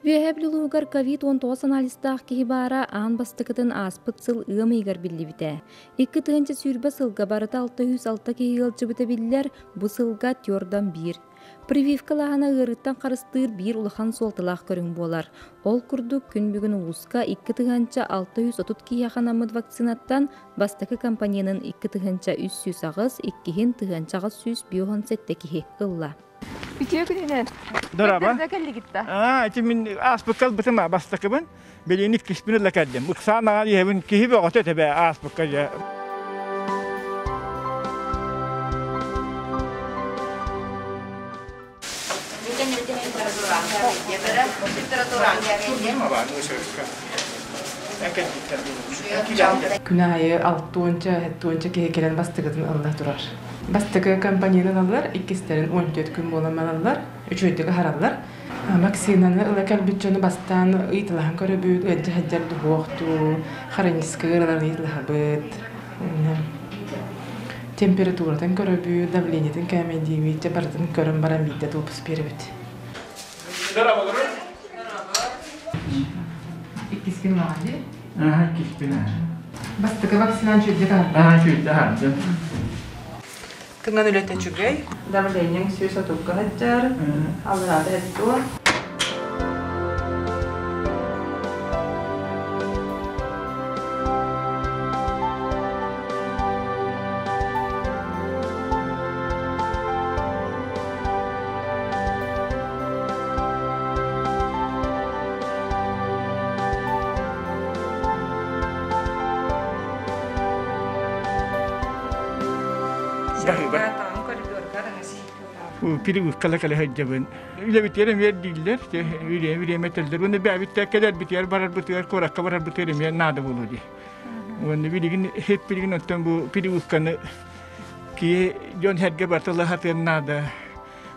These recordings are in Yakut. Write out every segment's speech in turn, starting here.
Үөһээ Бүлүү улууһугар ковид-19 анализтаах киһи баара аан бастакытын ааспыт сыл ыам ыйыгар биллибитэ. 2020 сылга барыта 606 киһи ыалдьыбыта биллэр, бу сылга түөртэн биир. Прививкалааһына ыарыыттан харыстыыр биир улахан суолталаах көрүҥ буолар. Ол курдук, күн бүгүн улууска 2630 киһиэхэ анаммыт вакцинаттан бастакы компоненын 2308, иккиһин 1857 киһи ылла. Үтүө күнүнэн. Дороба. Кытта кэллигит да? Аа, ити мин ааспыкка ылбытым аа, бастакыбын. Билигин иккиспин ыла кэллим. Ыксаан аҕан иһэбин киһи бөҕөтө этэ ааспыкка дьэ. Күн аайы алтыонча, сэттионча киһи кэлэн бастакытын ылла турар. Бастакы компанияны ылаллар, иккистэрин 14 күн буолан бараллар, үчүгэйдик аһараллар. Вакцинаны ыла кэлбит дьону бастаан ыйыталаһан көрөбүт, ыалдьа сылдьар дуһуохтуу, хроническай ыарыыларын ыйыталаһабыт. Температуратын көрөбүт, давлениетын кээмэйдиибит, дьэ барытын көрөн баран биирдэ допуск биэрэбит. Иккискин ылаҕын дии? Аа, иккиспин. Бастакы вакцинаны үчүгэйдик аһардым. Аа, үчүгэйдик аһардым. Тыҥан үлэтэ үчүгэй. Давлениеҥ 130 сылдьар, аллараата эттуо. Привыккала кэлэ сылдьабын. Үлэбитигэр эмиэ дииллэр, бириэмэ этэллэр. Уонна бэйэбит кэлэрбитигэр барарбытыгар, куоракка барарбытыгар эмиэ наада буолуо дии. Уонна билигин хеп билигин оттон бу привыкканы киһи дьон сэргэ барыта сатыан наада.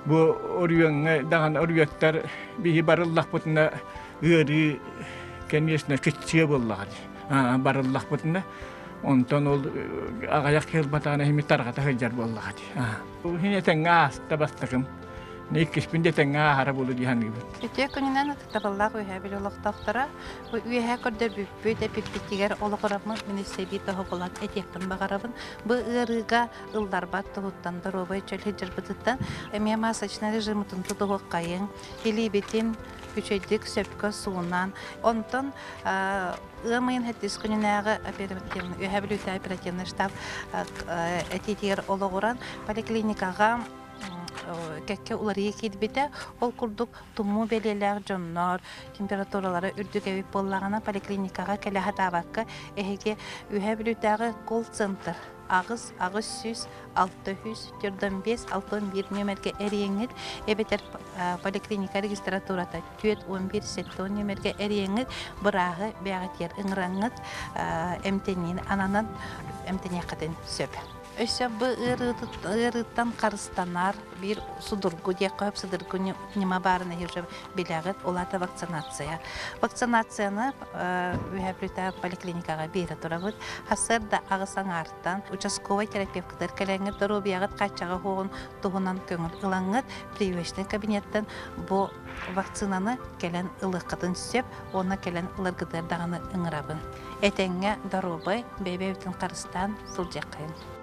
Бу оройуоҥҥа даҕаны оруйуоттар биһи барыллахпытына ыарыы конечно кыччыа буоллаҕа дии. Барыллахпытына онтон ол аҕыйах киһи ылбатаҕына иһими тарҕата сылдьар буоллаҕа дии. Иһин этэҥҥэ ааста бастакым. Иккиспин да этэҥҥэ ааһара буолуо дии саныыбын. Үтүө күнүнэн ытыктабыллаах Үөһээ Бүлүү олохтоохторо бу үөһээ көрдөрбүппүт, эпиппитигэр олоҕураммын мин өссө тоһоҕолоон этиэхпин баҕарабын. Бу ыарыыга ылларбат туһуттан, доруобай чөл сылдьарбытыттан эмиэ масочнай режимытын тутуһуоххайыҥ, илиибитин үчүгэйдик сөпкө суунан, онтон ыам ыйын сэттис күнүнээҕи оперативный Үөһээ Бүлүүтээҕи оперативный штаб этиитигэр олоҕуран поликлиникаҕа кэккэ уларыйыы киирбитэ. Ол курдук тумуу бэлиэлээх дьоннор температуралара үрдүк эбит буоллаҕына поликлиникаҕа кэлэ сатаабакка эһиги Үөһээ Бүлүүтээҕи колл-центр 8 800 645 61 нүөмэргэ эрийэҥҥит эбэтэр поликлиника регистратурата 411 70 нүөмэргэ эрийэҥҥит бырааһы бэйэҕитигэр ыҥыраҥҥыт эмтэниини ананан эмтэниэххитин сөп. Өссө бу ыарыыттан харыстанар биир судургу диэххэ сөп судургу ньыма баарын эһиги билэҕит, ол аата вакцинация. Вакцинацияны Үөһээ Бүлүүтээҕи поликлиникаҕа биэрэ турабыт. Сарсыарда аҕыс аҥаартан участковай терапевтар кэлэҥҥит доруобуйаҕыт хааччаҕа суоҕун туһунан көҥүл ылаҥҥыт прививочнай кабинеттан бу вакцинаны кэлэн ылыаххытын сөп уонна кэлэн ыларгытыгар даҕаны ыҥырабын. Этэҥҥэ доруобай, бэйэ-бэйэбитин харыстаан сылдьыаххайын.